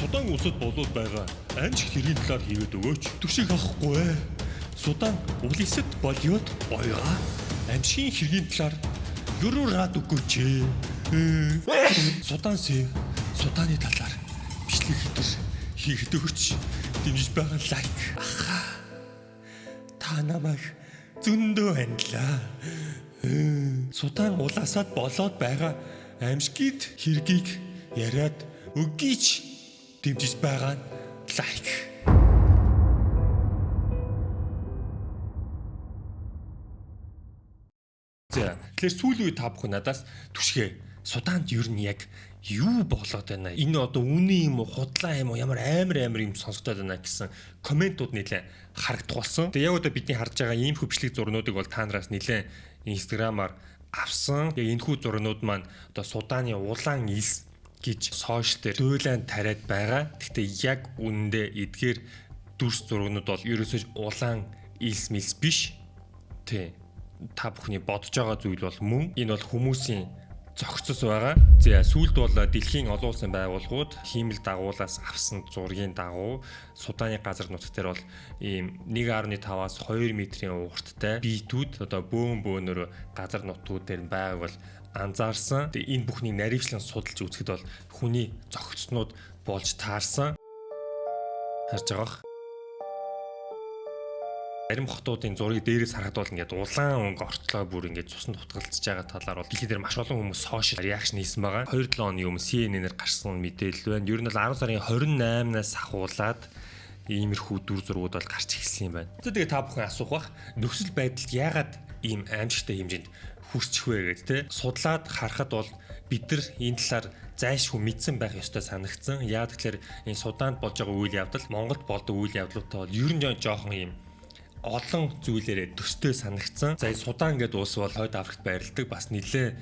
Судан улсад болоод байгаа аимшиг хэргийн талаар хийгээд өгөөч. Түшиг авахгүй ээ. Судан улисад болиод бойгаа аимшигын хэргийн талаар юрураад өгөөч. Судан сэв Суданы талаар бичлэг хитэр хийхэд өгөөч. Дэмжиж байгаа лайк. Аха. Та намайг зөндөө анилаа. Судан улаасаад болоод байгаа аимшигт хэргийг яриад өггийч дэмжиж байгаа нь лайк. За, тэгэхээр сүүлийн үе та бүхэн надаас түшгээ. Суданд ер нь яг юу болоод байна? Энэ одоо үнэн юм уу, худлаа юм уу, ямар амар амар юм сонсогдоод байна гэсэн комментууд нэлээд харагдах болсон. Тэгээ яг одоо бидний харж байгаа ийм хөвчлэг зурнуудыг бол та нараас нэлээд Instagram-аар авсан. Тэгээ энэхүү зурнууд маань одоо Суданы улаан элс гэж сошиал дээр дуйлан тариад байгаа. Гэхдээ яг үнэндээ эдгээр дүрс зургнууд бол ерөөсөө улаан элс мэлс биш. Тий. Та бүхний бодож байгаа зүйл бол мөн. Энэ бол хүмүүсийн зохицос байгаа. За сүүлд бол дэлхийн олон улсын байгууллагууд хиймэл дагуулаас авсан зургийн дагуу Суданы газар нутг дээр бол ийм 1.5-аас 2 метрийн уурттай биетүүд одоо бөөн бөөнөр газар нутгууд дээр байгааг бол анзаарсан. Тэгээ энэ бүхнийг наривчлан судалж үзэхэд бол хүний зохицснууд болж таарсан. Харж байгаах. Зарим хотуудын зургийг дээрээс харахад бол ингээд улаан өнгө ортлоо бүр ингээд цуснд дутгалцж байгаа талаар бол дэлхий дээр маш олон хүмүүс сошиал реакшн хийсэн байгаа. 2-7 оны өмнө CNN-ээр гарсан мэдээлэл байна. Ер нь бол 10 сарын 28-наас ахуулаад иймэрхүү дүр зургууд бол гарч ирсэн юм байна. За тэгээ та бүхэн асуух бах нөхцөл байдалд яагаад ийм аимшигтай хэмжээнд хүрчих вэ гэж те судлаад харахад бол бид нар энэ талаар зайлшгүй мэдсэн байх ёстой санагдсан. Яагаад гэхээр энэ Суданд болж байгаа үйл явдал Монголд болдог үйл явдлуудтай бол ер нь жоохон ийм олон зүйлээрээ төстэй санагдсан. За энэ Судан гэдэг улс бол Хойд Африкт байрладаг бас нэлээд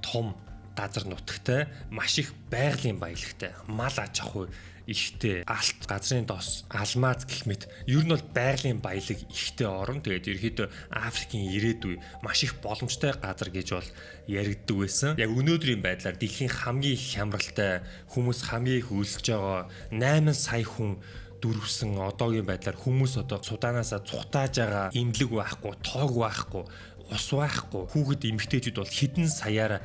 том газар нутагтай, маш их байгалийн баялагтай, мал аж ахуй ихтэй, алт, газрын дос, алмаз гэх мэт ер нь бол байгалийн баялаг ихтэй орон. Тэгээд ерөөхдөө Африкийн ирээдүй маш их боломжтой газар гэж бол яригддаг байсан. Яг өнөөдрийн байдлаар дэлхийн хамгийн их хямралтай, хүмүүс хамгийн их өлсөж байгаа 8 сая хүн дөрвсөн одоогийн байдлаар хүмүүс одоо Суданаасаа цухтааж байгаа имлэг байхгүй, тоог байхгүй, ус байхгүй хүүхэд эмэгтэйчүүд бол хэдэн саяар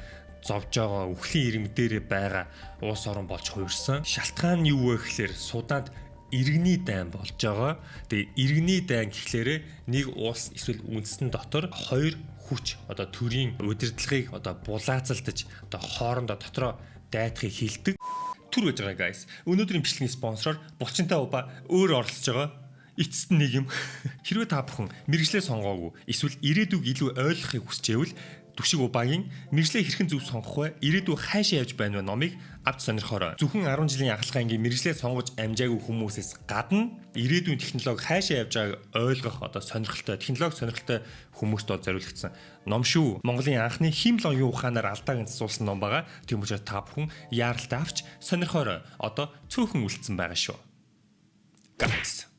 зовж байгаа үхлийн ирмэг дээрээ байгаа улс орон болж хувирсан. Шалтгаан нь юу вэ гэхээр Суданд иргэний дайн болж байгаа. Тэгээ иргэний дайн гэхлээрээ нэг улс эсвэл үндэстэн дотор хоёр хүч одоо төрийн удирдлагыг одоо булаацалдаж одоо хоорондоо дотроо дайтахыг хилдэг. Түр байж байгаа guys. Өнөөдрийн бичлэгийн спонсороор Булчинтай уба өөр оролцож байгаа. Эцэст нь нэг юм. Хэрвээ та бүхэн мэргэжлээ сонгоогүй эсвэл ирээдүйг илүү ойлгохыг хүсч байвал Түшиг Убагийн мэргэжлээ хэрхэн зөв сонгох вэ? Ирээдүй хаашаа явж байна вэ номыг авч сонирхоорой. Зөвхөн 10 жилийн ахлах ангийн мэргэжлээ сонгож амжаагүй хүмүүсээс гадна ирээдүйн технологи хаашаа явж байгааг ойлгох одоо сонирхолтой, технологи сонирхолтой хүмүүст бол зориулагдсан ном шүү. Монголын анхны хиймэл оюун ухаанаар алдааг засуулсан ном байгаа. Тийм учраас та бүхэн яаралтай авч сонирхоорой. Одоо цөөхөн үлдсэн байгаа шүү. Guys.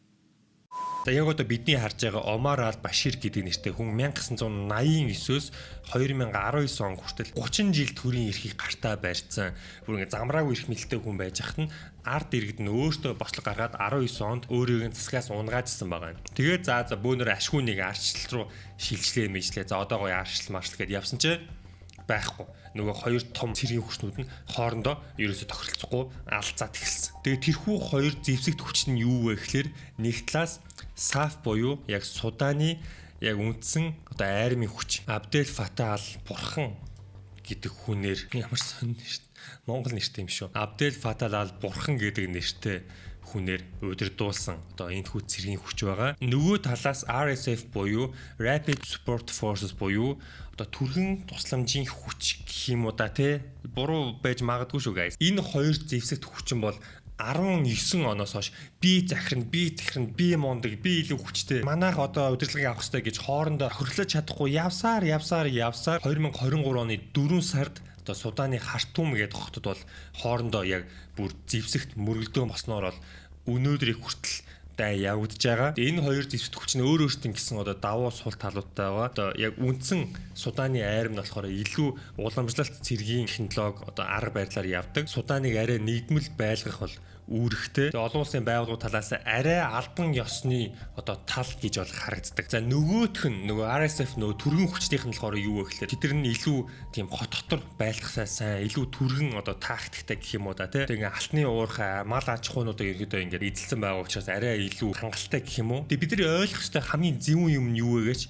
За яг одоо бидний харж байгаа Омар Аль Башир гэдэг нэртэй хүн 1989-өөс 2019 он хүртэл 30 жил төрийн эрхийг гартаа барьсан. Бүр ингээ замраагүй эрх мэдэлтэй хүн байж хат нь ард иргэд нь өөртөө бослого гаргаад 19 онд өөрийг нь засгаас унгаажсан байгаа юм. Тэгээд за бөөнөр ашгүй нэг арчлал руу шилжлээ мэжлээ. За одоо гоё арчлал марчлал гэдээ явсан чи байхгүй. Нөгөө хоёр том цэргийн хүчнүүд нь хоорондоо ерөөсө тохиролцохгүй алцаад эхэлсэн. Тэгээд тэрхүү хоёр зэвсэгт хүч нь юу вэ гэхээр нэг талаас САФ буюу яг Суданы яг үндсэн одоо армийн хүч Абдел Фатah ал Бурхан гэдэг хүнээр ямар сонь нэр Монгол нэртэй юм шүү. Абдел Фатah ал Бурхан гэдэг нэртэй хүнээр удирдуулсан одоо энэ хүү цэргийн хүч байгаа. Нөгөө талаас RSF буюу Rapid Support Forces буюу одоо түргэн тусламжийн хүч гэх юм уу да тий. Буруу байж магадгүй шүү guys. Энэ хоёр зэвсэгт хүчин бол 19 оноос хойш би захирна, би захирна, би мундаг, би илүү хүчтэй. Манайх одоо удирдлагыг авах хэрэгтэй гэж хоорондоо хөрөлдөж чадахгүй явсаар 2023 оны 4 сард одоо Суданы Хартум гэдэг хотод бол хоорондоо яг бүр зэвсэгт мөргөлдөөн босноор бол өнөөдрийг хүртэл дай явагдаж байгаа. Энэ хоёр зэвсэгт хүч нь өөр өөртөө гэсэн одоо давуу сул талуудтай байгаа. Одоо яг үндсэн Суданы айрам нь болохоор илүү уламжлалт цэргийн технологи одоо арга барилаар явдаг. Суданыг арай нэгдмэл байлгах бол үүрэгтэй. Тэгээ олон улсын байгууллагууд талаас арай албан ёсны одоо тал гэж бол харагддаг. За, нөгөөх нь нөгөө RSF, нөгөө түргэн хүчнийх нь болохоор юу вэ гэхээр тэд нар нь илүү тийм хот дотор байлгасаа сайн, илүү түргэн одоо тактиктай гэх юм уу да, тий. Тэгээ ингээ алтны уурхай, мал аж ахуйнуудыг ерөөдөө ингээд эзэлсэн байгаа учраас арай илүү хангалттай гэх юм уу. Тэгээ бидний ойлгох ёстой хамгийн зөвүүн юм нь юу вэ гэж,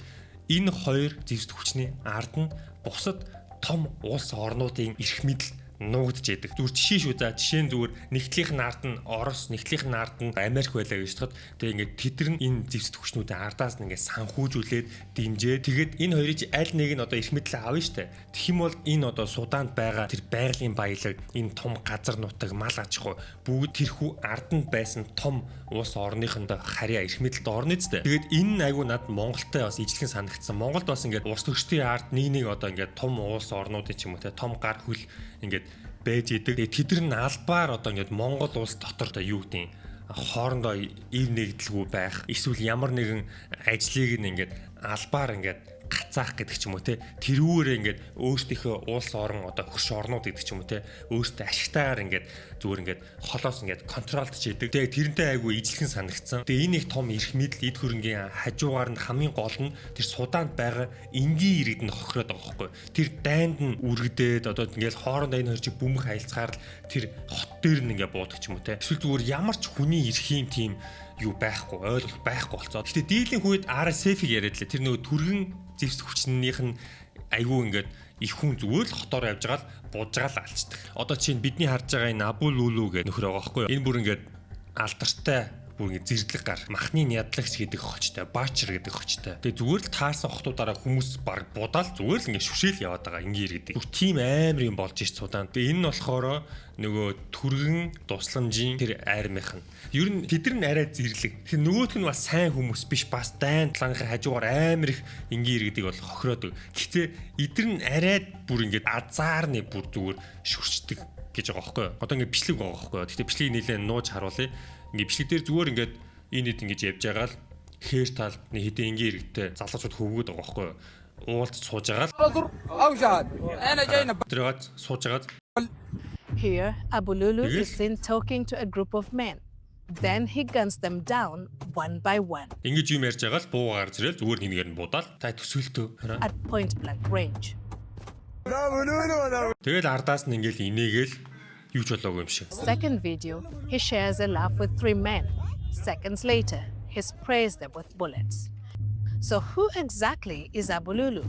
энэ хоёр зэвсэг хүчний ард нь бусад том улс орнуудын эрх мэдэл нуугдж яадаг. Зүгээр жишээ шүү, за, жишээ нь зүгээр нэгтлийнх нь ард нь Орос, нэгтлийнх нь ард нь Америк байлаа гэж бодоход, тэгээ ингээд тэд нар энэ зэвсэг хүчнүүдийн ардаас нь ингээд санхүүжүүлээд дэмжээ. Тэгээд энэ хоёрыг аль нэг нь одоо эрх мэдлээ авна штэ. Тэгэх юм бол энэ одоо Суданд байгаа тэр байгалийн баялаг, энэ том газар нутаг, мал аж ахуй бүгд тэрхүү ард нь байсан том улс орныхонд харьяа эрх мэдэлд орно үстэй. Тэгээд энэ нь айгу над Монголтой бас ижилхэн санагдсан. Монголд бас ингээд улс төрчдийн ард нэг нэг одоо ингээд том улс орнуудын ч юм уу те, том гар хөл ингээд байж идэг. Тэгээд тэд нар нь албаар одоо ингээд Монгол улс дотор одоо юу гэдیں, хоорондоо ив нэгдэлгүй байх, эсвэл ямар нэгэн ажлыг нь ингээд албаар ингээд гацаах гэдэг ч юм уу те, тэрүүрээ ингээд өөрсдийнхөө улс орон, одоо хөрш орнууд гэдэг ч юм уу те, өөрсдөө ашигтайгаар ингээд зүгээр ингээд холоос ингээд control дож идэг. Тэгээ тэрнтэй айгүй ижилхэн санагдсан. Тэгээ энэ их том эрх мэдэл, эд хөрөнгийн хажуугаар нь хамгийн гол нь тэр Суданд байгаа энгийн иргэд нь хохироод байгаа байхгүй. Тэр дайнд нь үргэдээд одоо ингээд хоорондоо энэ хоёр чиг бөмбөг хаилцгаар л тэр хот дээр нь ингээд буудаг ч юм уу те. Эсвэл зүгээр ямар ч хүний эрхийн тийм юу байхгүй, ойлголт байхгүй болцоо. Гэтэ дийлэн үед RSF-ийг яриад лээ. Тэр нөгөө түргэн зэвсэг хүчнийх нь айгүй ингээд их хүн зүгээр л хотоор явж байгаа л бууж байгаа л алчдаг. Одоо чинь бидний харж байгаа энэ Абу Лулу гэх нөхөр байгаа байхгүй юу? Энэ бүр ингээд алдартай, бүр ингэ зэрлэг гар, махны нядлагч гэдэг хочтой, баачер гэдэг хочтой. Тэгээ зүгээр л таарсан хотуудаараа хүмүүс баг будаал зүгээр л ингэ шүшээл яваад байгаа энгийн иргэдэг. Бүр тийм амар юм болж ич Судан. Тэгээ энэ нь болохоор нөгөө түргэн тусламжийн тэр армийнх нь. Ер нь тэд нар нь арай зэрлэг. Тэгэхээр нөгөөх нь бас сайн хүмүүс биш, бас дайн талынхаа хажуугаар амар их энгийн иргэдийг бол хохироодог. Гэхдээ эдгээр нь арай бүр ингэ азаарны бүр зүгээр шүрчдэг гэж байгаа байхгүй юу? Одоо ингэ бичлэг байгаа байхгүй юу? Гэхдээ бичлэгийг нэлээд нууж харуулъя. Ингээ бичлэг дээр зүгээр ингээд энэ хэд ингэж явж байгаа л хээр талд нэг хэдэн энгийн иргэдтэй залуучууд хөвгөөд байгаа байхгүй юу? Уулд сууж байгаа л тэр сууж байгаа. Here, Abu Lulu Yes. is seen talking to a group of men. Then he guns them down one by one Ингэж юм ярьж байгаа л буу гарч ирэл зүгээр нэг нэгээр нь буудаал та төсөөлтөө. at point blank range. Тэгэл ардаас нь ингээл инээгээл юу ч болоогүй юм шиг. Second video, he shares a laugh with three men. Seconds later, he sprays them with bullets. So, who exactly is Abu Lulu?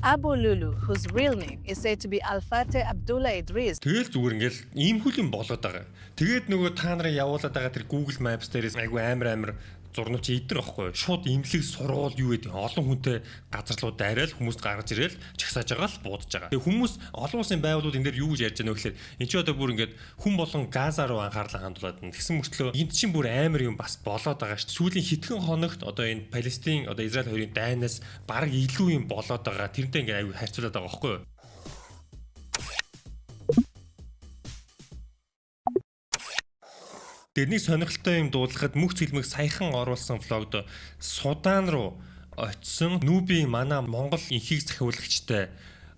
Abu Lulu, whose real name is said to be Al-Fateh Abdullah Idris, Тэгэл зүгээр ингээл ийм хүл юм болоод байгаа. Тэгээд нөгөө та нарын явуулаад байгаа тэр Google Maps дээрээс айгу амар амар зурнууд чи идэр байхгүй юу? Шууд имлэг, сургууль, юу гэдэг олон хүнтэй газарлууд дайраал хүмүүст гаргаж ирэл чагсааж байгаа л буудаж байгаа. Тэгээ хүмүүс, олон улсын байгууллагууд энэ дээр юу гэж ярьж байгаа нэ гэхээр энэ чи одоо бүр ингээд хүн болон Газа руу анхаарлаа хандуулад байна. Тэгсэн мөртлөө энд чинь бүр амар юм бас болоод байгаа шүү дээ. Сүүлийн хэдхэн хоногт одоо энэ Палестин, одоо Израиль хоёрын дайнаас бараг илүү юм болоод байгаа. Тэрнтэй ингээд айгу харьцуулаад байгаа байхгүй юу? Тэр нэг сонирхолтой юм дуулахад мөх цэлмэг саяхан оруулсан vlog д Судан руу очисон Нүүбийн манай Монгол энхийг захиулагчтай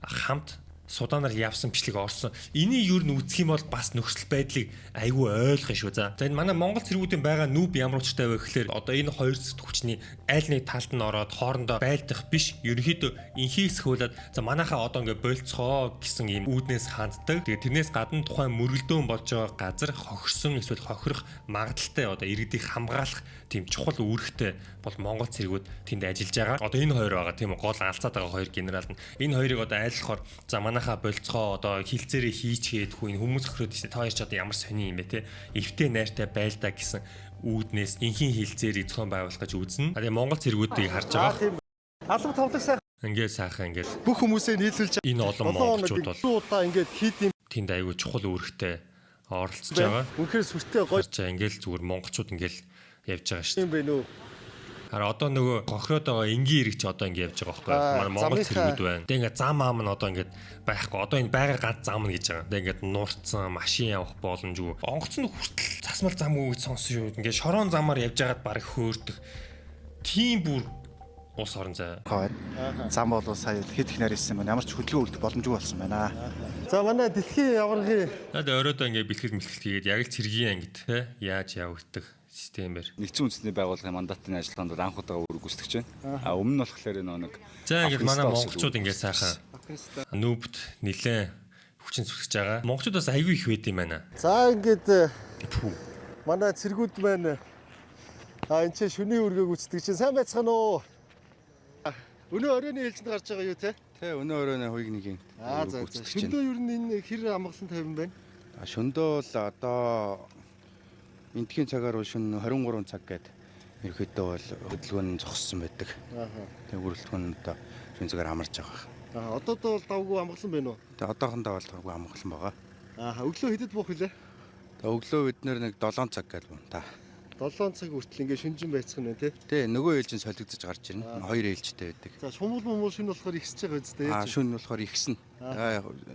хамт Суданаар явсан бичлэг орсон. Энийг юу н үзэх юм бол бас нөхцөл байдлыг айгүй ойлгох шүү. За. За, энэ манай Монгол цэргүүдийн байгаа нүүб ямар учиртай вэ гэхээр одоо энэ хоёр зэвсэг хүчний аль нэг талд нь ороод хоорондоо байлдах биш. Ерөнхийдөө энхийг сахиулаад, за, манайхаа одоо ингээ болцгоо гэсэн ийм үүднээс ханддаг. Тэгээ тэрнээс гадна тухайн мөргөлдөөн болж байгаа газар хохирсон эсвэл хохирох магадлалтай одоо иргэдийг хамгаалах тийм чухал үүрэгтэй бол Монгол цэргүүд тэнд ажиллаж байгаа. Одоо энэ хоёр байгаа, тийм үү, гол алцаад байгаа хоёр генерал нь. Энэ хоёрыг одоо айлхаар, за, манайхаа болцгоо, одоо хилцээрээ хийчгээд хүү энэ хүмүүс хөрөөд тийш, та хоёр ч одоо ямар сони юм бэ те. Эвтэй найртай байлдаа гэсэн үүднээс энхийн хилцээрийг зохион байгуулах гэж үзнэ. Тэгээ Монгол цэргүүдийг харж байгаа. Алба товлог сайхан Ингээд сайхан ингээд бүх хүмүүсээ нийлүүлж энэ олон монголчууд бол удаа ингээд хийд юм тэнд айгүй чухал үүрэгтэй оролцож байгаа. Үнэхээр сүртэй гоё Харж байгаа, ингээл зүгээр монголчууд ингээл явж байгаа шүү дээ. юм бэ нүү. Хараа, одоо нөгөө хохироод байгаа энгийн ирэг чи одоо ингэ явж байгаа байхгүй юу? Манай Монгол цэргүүд байна. Тэгээ ингээ зам аам нь одоо ингээд байхгүй. Одоо энэ байгаа ганц зам нь гэж байгаа. Тэгээ ингээд нуурцсан, машин явах боломжгүй. Онгоц нь хүртэл цасмал зам үү гэж сонсон шүү. Ингээд шорон замаар явж байгаад баг хөөрдөх. Тийм бүр Улс орон зай. Байна. Зам бол сая хэд их нарийнсан байна. Ямар ч хөдөлгөөн үлдэх боломжгүй болсон байна. За, манай дэлхийн аваргын Наад оройдоо ингээд бэлтгэл мэлтгэл хийгээд яг л цэргийн ангид те яаж явагддаг системээр. Нэгдсэн үндэсний байгууллагын мандатын ажиллагаанд бол анх удаага үүрэг гүйцэтгэж байна. А өмнө нь болохоор нэг За, ингээд манай Афганистан улсад монголчууд ингээд сайхан нүүбд нилээн хүчин зүсгэж байгаа. Монголчууд бас аягүй их байд юм байна. За, ингээд манай цэргүүд маань энэ ч шөнийн үүргээ гүйцэтгэж чинь сайн байцгаана уу? Өнөө оройн ээлжинд гарч байгаа юу те? Тэ, өнөө оройн хуйг нэг юм. Аа, за. Шөндөө ер нь энэ хэр амгалан тайван байна? Шөндөө бол одоо эндхийн цагаар бол шөнө 23 цаг гээд ерөөхдөө бол хөдөлгөөн нь зогссон байдаг. Тэг бүрэлдэхүүн нь одоо шөнө цагаар амарч байгаа. Аа, одоо бол давгүй амгалан байна уу? Тэг одоохондоо бол давгүй амгалан байгаа. Аа, өглөө хэдэд буух вүлээ? Тэг өглөө бид нэг 7 цаг гээд буuna та. 7 цаг хүртэл ингээ шүнжин байцгаана байна те. Тэ, нөгөө ээлжин солигдож гарч ирнэ. Хоёр ээлжтэй байдаг. За, шумуул мумуул шүн болохоор ихсэж байгаа үстэй. Аа, шүн болохоор ихсэн.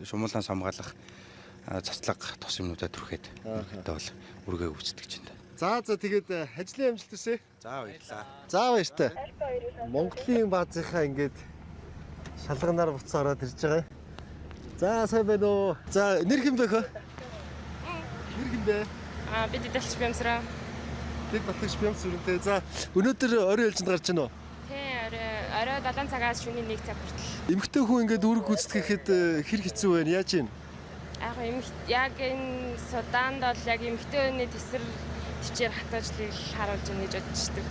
Шумуулан самгаалах цацлаг тос юмнуудаа түрхэд ерөнхийдөө бол үргээ гүйцэтгэж байна. За, тэгээд ажлын амжилт хүсье. За, баярлалаа. За, баяртай. Монголын баазынхаа ингээд шалганаар буцаа ороод ирж байгаа. За, сайн байна уу? За, нэр хэн бэ хөө? Нэр хэн бэ? Аа, бид дэлч бямсраа. Дэд батлагч бямс өрөнтэй. За, өнөөдөр орой ээлжинд гарч байна уу? Тий, орой 7 цагаас шөнийн 1 цаг хүртэл. Эмэгтэй хүн ингээд үүрэг гүйцэтгэхэд хэр хэцүү байна? Яаж юм? Яг яг энэ Суданд бол яг эмэгтэй хүний тэсэр төвчээр хатаажлыг харуулж байна гэж бодож штеп.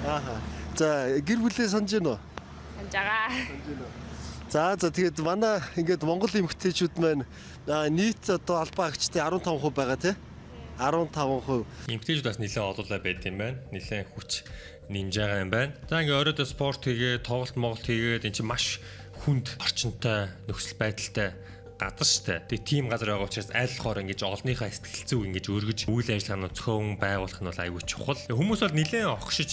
Ааха. За, гэр бүлээ санаж байна уу? Санаж байгаа. За, тэгээд манай ингээд Монгол эмэгтэйчүүд маань нийт одоо албан агчдын 15% байгаа тий? 15%. Эмэгтэйчүүд бас нэлээд олуулаа байд юм байна. Нэлээд хүч нэмж байгаа юм байна. За, ингээ оройдоо спорт хийгээ, тоглолт моголт хийгээд эн чинь маш хүнд орчинтой нөхцөл байдалтай газар штэ. Тэгээ тийм газар байгаа учраас аль болохоор ингэж олонныхаа сэтгэл зүйг ингэж өргөж үйл ажиллагаанууд зохион байгуулах нь бол айгүй чухал. Хүмүүс бол нэлээд огшиж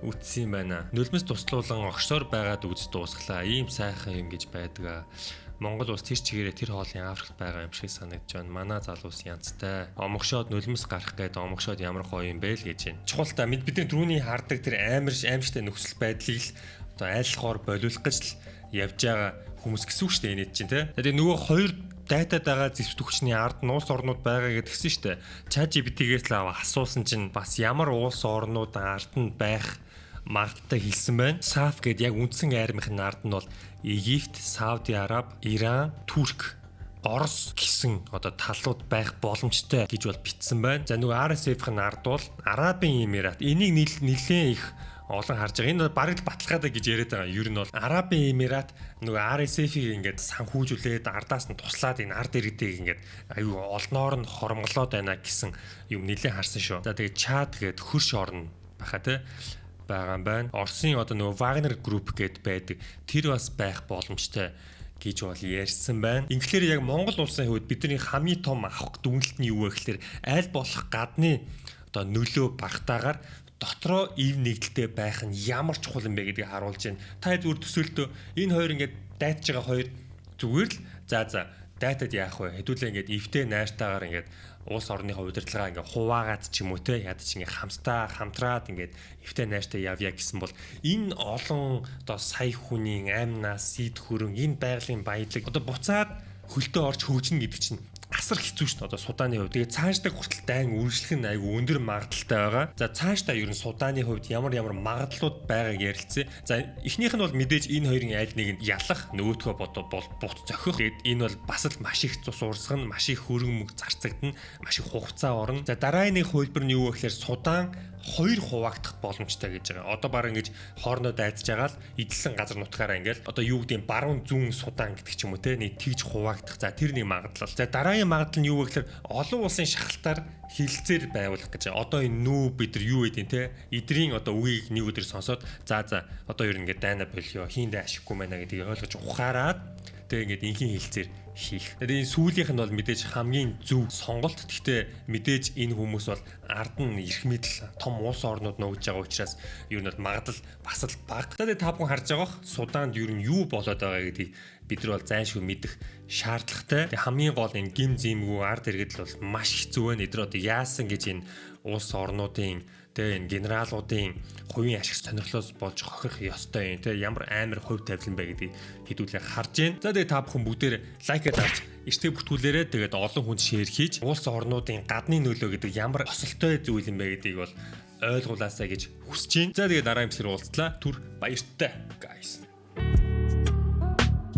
үтсэн юм байна. Нулимс туслуулан огшсоор байгаад үз дуусглаа. Ийм сайхан юм гэж байдаг. Монгол улс тэр чигээрээ тэр хоолын Африкт байгаа юм шиг санагдаж байна. Манай залуус янзтай. Омгшоод нулимс гарах гээд омгшоод ямар гоё юм бэ л гэж байна. Чухал та бидний түрүүний хардаг тэр амар аимшигтай нөхцөл байдлыг л одоо айлхоор болиулах гэж л явж байгаа хүмүүс гэсэн үг шүү дээ энэ чинь те. Тэгээ нөгөө хоёр дайтаад байгаа зэвсдэгчний ард нь улс орнууд байгаа гэдгсэн шүү дээ. ChatGPT-гээс л аваа асуусан чинь бас ямар улс орнууд ард нь байх магадaltaй хэлсэн байна. SAF гээд яг үндсэн армийн ард нь бол Египт, Сауди Араб, Иран, Турк, Орос гэсэн одоо талууд байх боломжтой гэж бол бичсэн байна. За, нөгөө RSF-ийн ард бол Арабын Эмират. Энийг нэлээд их олон харж байгаа. Энэ бараг л баталгаатай гэж яриад байгаа. Ер нь бол Арабын Эмират нөгөө RSF-ийг ингээд санхүүжүүлээд ардаас нь туслаад энэ ард иргэдийг ингээд аюу олноор нь хормголоод байна гэсэн юм нэлээд харсан шүү. За, тэгээд Чад гээд хөрш орно баха те байгаа юм байна. Оросын одоо нөгөө Wagner Group гээд байдаг. Тэр бас байх боломжтой гэж бол ярьсан байна. Инглихээр яг Монгол улсын хувьд бидний хамгийн том авах дүгнэлт нь юу вэ гэхээр аль болох гадны одоо нөлөө багтаагаар дотроо ив нэгдэлтэй байх нь ямар чухал юм бэ гэдгийг харуулж байна. Та зүгээр төсөөлтөө, энэ хоёр ингээд дайтж байгаа хоёр зүгээр л за дайтад яах вэ? Хэдүүлээ ингээд эвтэй найртайгаар ингээд улс орныхоо удирдлага ингээд хуваагаад ч юм уу те ядаж ингээд хамтаа хамтраад ингээд эвтэй найртай явъя гэсэн бол энэ олон одоо сая хүний амнаас сид хөрөн энэ байгалийн баялаг одоо буцаад хөлтөө орж хөгжинэ гэдэг чинь асар хэцүү шүү дээ одоо Судааны хувьд. Тэгээ цаашдаа хүртэл дайн үргэлжлэх нь айгүй өндөр магадлалтай байгаа. За, цаашдаа ер нь Судааны хувьд ямар ямар магадлалууд байгааг ярилцъя. За, эхнийх нь бол мэдээж энэ хоёрын аль нэг нь ялах, нөгөөдхөө бодо бол бут зохих. Тэгээд энэ бол бас л маш их цус урсгана, маш их хөрөнгө мөнгө зарцагдана, маш их хугацаа орно. За, дараагийн нэг хувилбар нь юу вэ гэхээр Судан хоёр хуваагдах боломжтой гэж байгаа. Одоо баг ингэж хоорондоо дайцж байгаа л эдэлсэн газар нутгаараа ингээл одоо юу гэдэг нь баруун зүүн Судан гэдэг ч юм уу те нэг тэгж хуваагдах. За, тэр нэг магадлал. За, дараагийн магадлал нь юу вэ гэхээр олон улсын шахалтаар хилцээр байгуулах гэж. Одоо энэ нүү бид нар юу гэдэг те эдрийн одоо үгийг нэг өдөр сонсоод за одоо ер нь ингээд дайна болио хийндэ ашиггүй мэнэ гэдгийг ойлгож ухаарад тэгээ ингээд инхийн хилцээр хийх. Тэгээд энэ сүүлийнх нь бол мэдээж хамгийн зөв сонголт. Гэхдээ мэдээж энэ хүмүүс бол ард нь эрх мэдэл том улс орнууд нуугдж байгаа учраас ер нь бол магадлал бас л бага. Тэгээд та бүхэн харж байгаа бох Суданд ер нь юу болоод байгаа гэдгийг бид нар бол зайлшгүй мэдэх шаардлагатай. Тэгээд хамгийн гол энэ гим зэмгүй ард иргэд л бол маш хэцүү байна. Эдгээр одоо яасан гэж энэ улс орнуудын Тэгээ энэ генералуудын хувийн ашиг сонирхлоос болж хохирох ёстой юм, те, ямар амар хувь тавилан бэ гэдгийг хэдүүлээ харж байна. За, тэгээ та бүхэн бүгдээр like дарж, эртээ бүртгүүлээрэй. Тэгээд олон хүнд share хийж, улс орнуудын гадны нөлөө гэдэг ямар осолтой зүйл юм бэ гэдгийг бол ойлгуулаасай гэж хүсэж байна. За, тэгээд дараагийн бичлэгээр уулзлаа. Түр баяртай, guys.